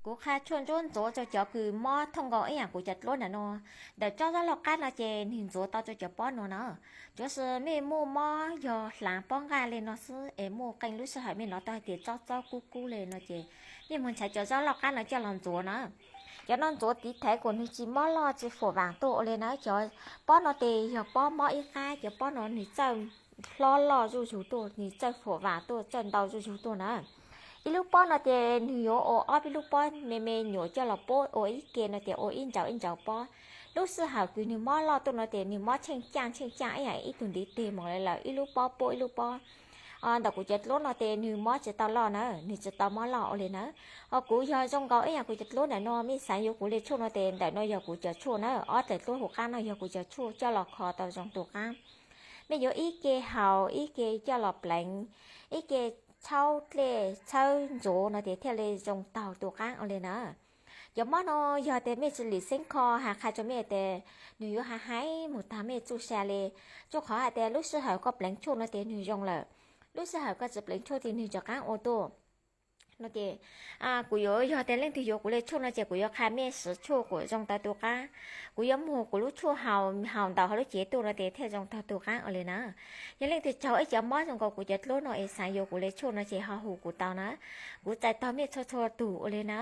Kuv qha tshuaj ntsuab ntxuav rau cov kws mob thooj nkaus ib yam kuv cov dluab ntawm no. Ntawm tsob zaub lauj qab no ces nwg ntxuav tau rau cov pob no na. Tsuav xws mej muaj mob yog hlaav pob nqaj le no xwb es muaj qee lub sij hawm mej hnov tau hais tias tsob txob kub kub le no ces mej moog nrhav cov zaub lauj qab no coj los ntxuav na. Cov no ntxuav tiv thaiv kuas nwg tsi mob loj tsi fuam vaam tuaj ua le na. Cov pob no tes yog pob mob ib qab, cov pob no nwg txawj hlob loj zuj zug tuaj, nwg txawj fuam vaam tuaj, txawj ntau zuj zug tuaj na. Ib lub pob no ces nwg yuav ua ob peb lub pob me me nyuam coj los puab ua ib ke no ces ua ib ntsauv ib ntsauv pob. Lub sij hawm kws nwg mob loj tuaj no ces nwg mob tsheej caaj tsheej caaj ib yam ib tug ntiv teg moog le lawm, ib lub pob puab ib lub pob. Ntawm kuv cov dluab no tes nwg mob tsi tau loj na, nwg tsi tau mob loj ua le na. Ho kuv yog zoo nkaus ib yam kuv cov dluab ntawm no, mej xaav yuav kuv le tshuaj no tes ntawm no yog kuv cov tshuaj na, ob tawm dluab hauv qab no yog kuv cov tshuaj coj los kho tau zoo tu qaab. Mej yuav ib ke haus, ib ke coj los pleev, ib ke txhawb dlej txhawb ntxuav no tes thiaj le zoo taug tu qaab ua le na. Cov mob no yog tes mej tsi lim xeeb kho, has qha rua mej tes nwg yuav hais hais moog taag mej txuj sa le. Rua qhov hais tias lub sij hawm koj pleev tshuaj no tes nwg zoo lawm, lub sij hawm koj tsi pleev tshuaj tes nwg rov qaab ua tuaj. No ces kuv yuav, yog tes leej twg yuav kuv le tshuaj no ces kuv yuav qha mej siv tshuaj kuas zoo tau tu qaab. Kuv yuav muag kuv lub tshuaj haus, haus ntau hauv lub cev tuaj no tes thiaj zoo taug tu qaab ua le na. Yog leej twg raug ib cov mob zoo nkaus kuv cov dluab no es xaav yuav kuv le tshuaj no ces ho hu kuv tau na. Kuv txais taug mej txhua txhua tug ua le na.